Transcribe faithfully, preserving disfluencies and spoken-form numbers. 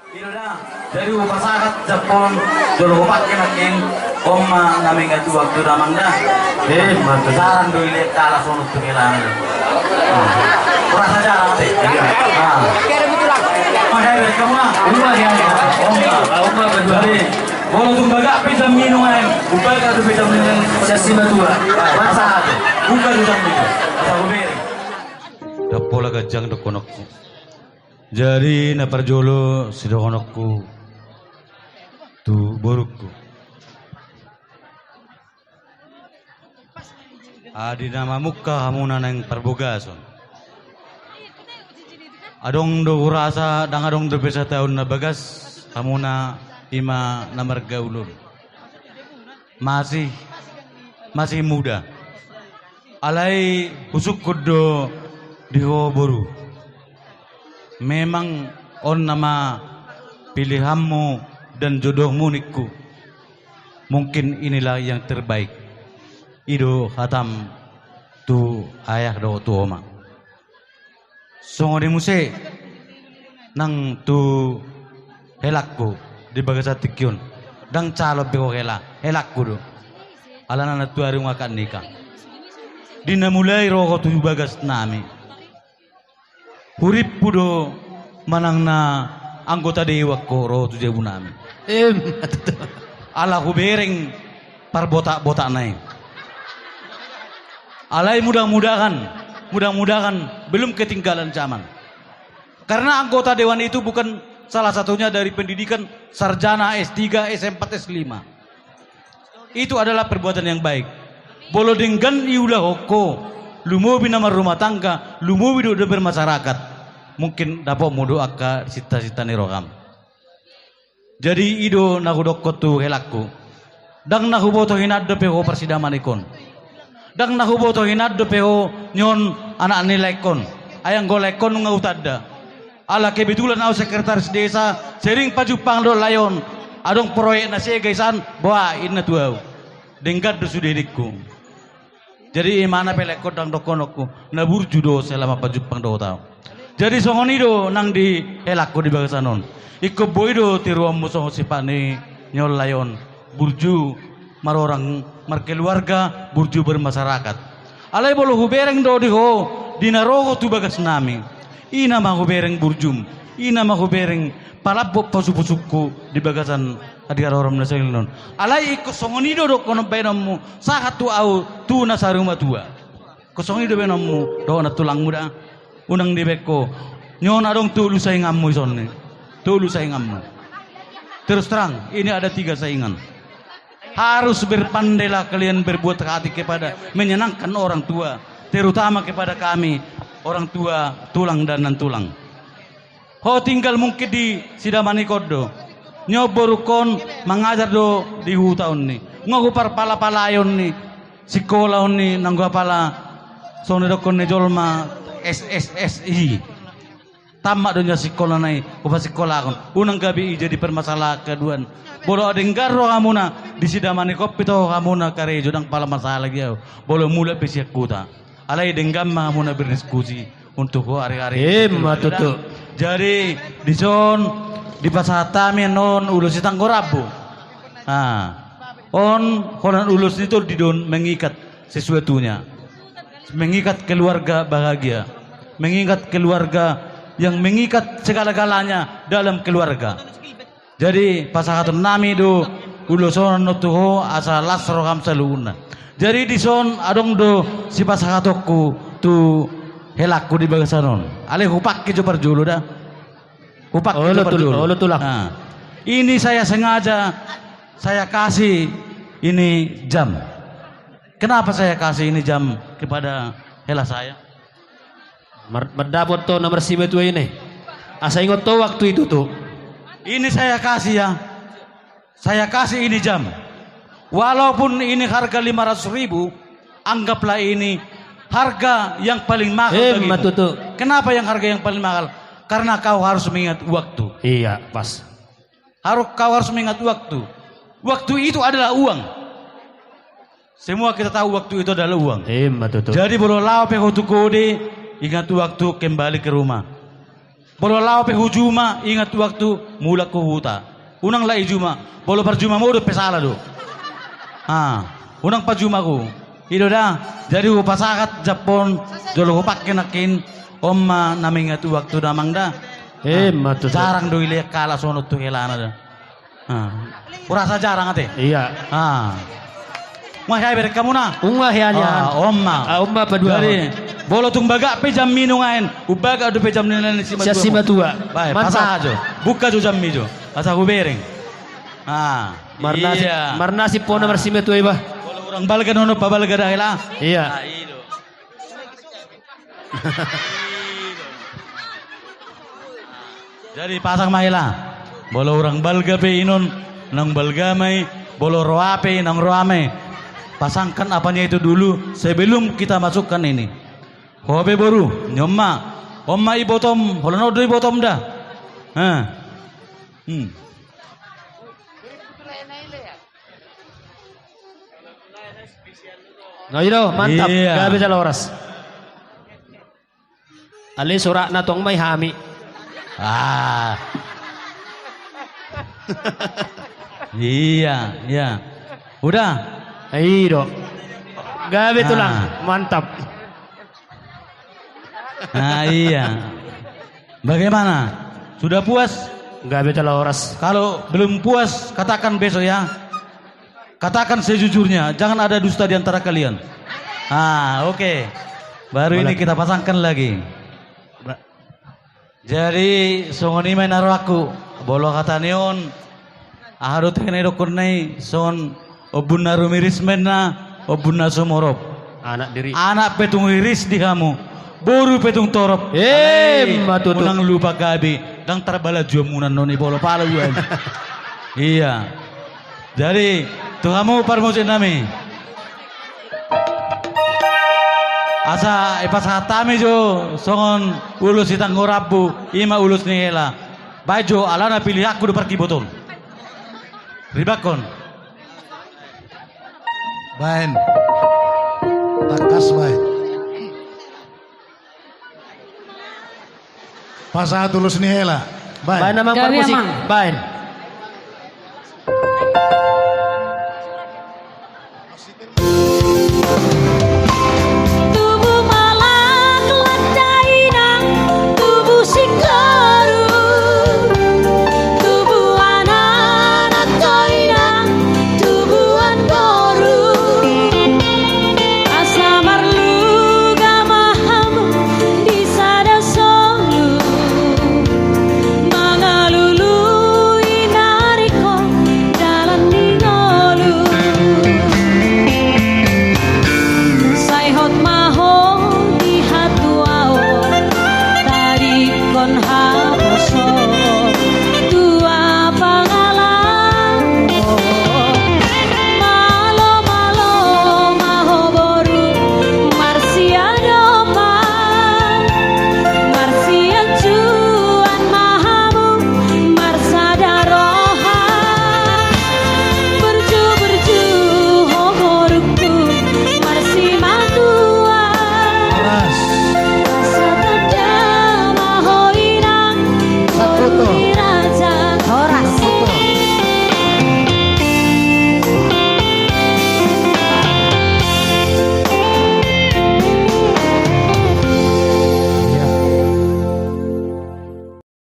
Jadi hupasahat jempol jolo hupake nangkin. Oma na mengat waktu damang da. Eh, mantap. Sarang do ile kalas onok tu kelangan. Kurasa jarang te. Iya. Nah. Oke, ada betul lah. Oke, ada kamu lah. Rumah dia. Oma, oma berdua. Jadi, kalau tu bagak bisa minum air. Buka tu bisa minum. Sesi berdua. Masa tu. Buka tu jam itu. Masa buberi. Dapola gajang dokonokku. Jadi na parjolo sidohononku tu borungku. Adi na mamungka hamuna naeng parbogason. Adong do hurasa ndang adong dope sataon na bagas hamuna ima na margaul on. Masih, masih muda. Alai husungkun do di ho boru. Memang on nama pilihanmu dan jodohmu ningku. Mungkin inilah yang terbaik. I do hatam tu ayah dohot tu oma. Songon i muse nang tu helangku di bagasan tingki on. Ndang calon be ho hela, helangku do. Alana nantuari unang akad nikah. Di na mulai ro ho tu bagasnami. Hurimpu do manang na anggota dewan ho ro tu jabunami. Em. Ala hubereng parbotak-botakna i. Alai mudah-mudahan, mudah-mudahan belum ketinggalan zaman. Karena anggota dewan itu bukan salah satunya dari pendidikan sarjana S tiga, S empat, S lima. Itu adalah perbuatan yang baik. Molo denggan diulahon ho, lumobi na marrumah tangga, lumobi do, do bermasyarakat. Mungkin dapotmu do angka sinta-sinta ni roham. Jadi i do na hudokkon tu helangku. Ndang na huboto hinan dope ho parsidamanhon. Ndang na huboto hinan dope ho nion anak ni laengkon. Ai anggo laengkon nunga hutanda. Ala kebetulan au sekretaris desa, sering pajumpang dohot lae on. Adong proyek na sega i san, boha inna tu au. Denggan do sude ningku. Jadi imana pe laengkon ndang dohononku, na burju do selama pajumpang dohot au. Jadi songon i do nang di helangku di bagasan on. Ingkon boi do tiruonmu songon sipat ni nion lae on. Burju marorang markeluarga, burju bermasyarakat. Alai molo hubereng do di ho, di na ro ho tu bagasnami. I nama hubereng burjum, i nama hubereng palambok pasupusungku di bagasan adi haroram na sahali on. Alai ingkon songon i do dohonon baenonmu, sahat tu au tu na saur matua. Ingkon songon i do baenonmu, dohonon tulangmu da. Unang dibaen ho. Nion adong tolu sainganmu i son ni. Tolu sainganmu. Terus terang, ini ada tiga saingan. Harus berpandailah kalian berbuat hati kepada menyenangkan orang tua, terutama kepada kami, orang tua, tulang dan nantulang. Ho tinggal mungkin di sidamanik on do. Nion borungkon mangajar do di huta on ni. Nunga huparpalapalai on ni. Sikola on ni, nanggo apala songon didokkon ni jolma S S S I. Tamat do nian sikolana i, hupasikolahon. Unang gabe i jadi permasalahan keduan. Molo denggan rohamuna, di sidamanik on pe toho hamuna karejo, ndang pala masalah gia. Molo mulak pe sian huta. Alai denggan ma hamuna berdiskusi untuk ho ari-ari. Ima tutu. Jadi, dison dipasahat hami annon ulos sitanggo rambu. Ah. On holan ulos ni tondi do on mengikat sesuatunya. Mengikat keluarga bahagia. Mengikat keluarga yang mengikat segala-galanya dalam keluarga. Jadi, pasahatonnami do ulos on annon tu ho asa las roham saluhutna. Jadi, dison adong do sipasahatonku tu helangku di bagasan on. Alai hupake jo parjolo da. Hupake jo parjolo. Olo tulang. Nah, ini saya sengaja, saya kasih ini jam. Kenapa saya kasih ini jam kepada hela saya? Mar-, mandapot ho na marsimatua i ne. Asa ingot ho waktu itu tu. Ini saya kasih ya. Saya kasih ini jam. Walaupun ini harga lima ratus ribu, anggaplah ini harga yang paling mahal bagimu. Ima tutu. Kenapa yang harga yang paling mahal? Karena kau harus mengingat waktu. Iya, pas. Harus, kau harus mengingat waktu. Waktu itu adalah uang. Semua kita tahu waktu itu adalah uang. Ima tutu. Jadi, molo laho pe ho tu kode, ingat waktu, kembali ke rumah. Molo laho pe hujuma, ingat waktu mulak hu huta. Unang lak i juma. Molo parjuma modom pe sala do. Ha, unang parjuma hu. I do da. Jadi hupasahat jam on, jolo hupangke nangkin. On ma na mangingat waktu damang da. Emma tutu. Jarang do dilean halak songon on tu helana da. Ha. Hurasa jarang ate. Iya. Ha. Nunga hea bereng hamuna? Nunga hea nian. Ah, on ma. Ah, on ma paduahon. Jadi, molo tung bagak pe jammi nuaeng, umbagak dope jam ni simatua. Simatua. Baik, mantap. Pasahat jo. Buka jo jammi jo. Asa hubereng. Ah, marnasib, iya, marnasib hona marsimatua iba. Molo hurang balga nono pabalga da hela. Iya. Ah, i do. Jadi pasang ma hela. Molo hurang balga pe inon, naung balga ma i, molo roa pe i, naung roa ma i. Pasangkan apanya itu dulu sebelum kita masukkan ini. Ho pe boru, ni on ma. On ma ibotom, holan on do ibotom da. Hah. Hmm. Nah, i do, mantap. Iya. Gabe jala horas. Ale sorakna tong ma i hami. Ah. Iya, iya. Udah? I do. Gabe tulang. Ah. Mantap. Nah, iya. Bagaimana? Sudah puas? Gabe jala horas. Kalau belum puas, katakan besok ya. Katakan sejujurnya, jangan ada dusta di antara kalian. Ah, oke. Baru ini kita pasangkan lagi. Ba- Jadi, songon i ma i na rohangku. Molo hata ni on, aha do tena idokkon na i, songon ombun na rumiris ma inna, ombun na sumorop. Anak diri. Anak pe tung riris di hamu. Boru pe tung torop. Emma tutu. Unang lupa gabe, ndang tarbalanjuamuna annon i molo pala uan. Iya. Jadi, tu hamu parmusik nami. Asa ipasahat hami jo songon ulos sitanggo rambu, i ma ulos ni hela. Baen jo, alana pilihanku do parkibot on. Ribakkon. Baen. Tangkas baen. Pasahat ulos ni hela. Baen. Baen amang parmusik. Baen.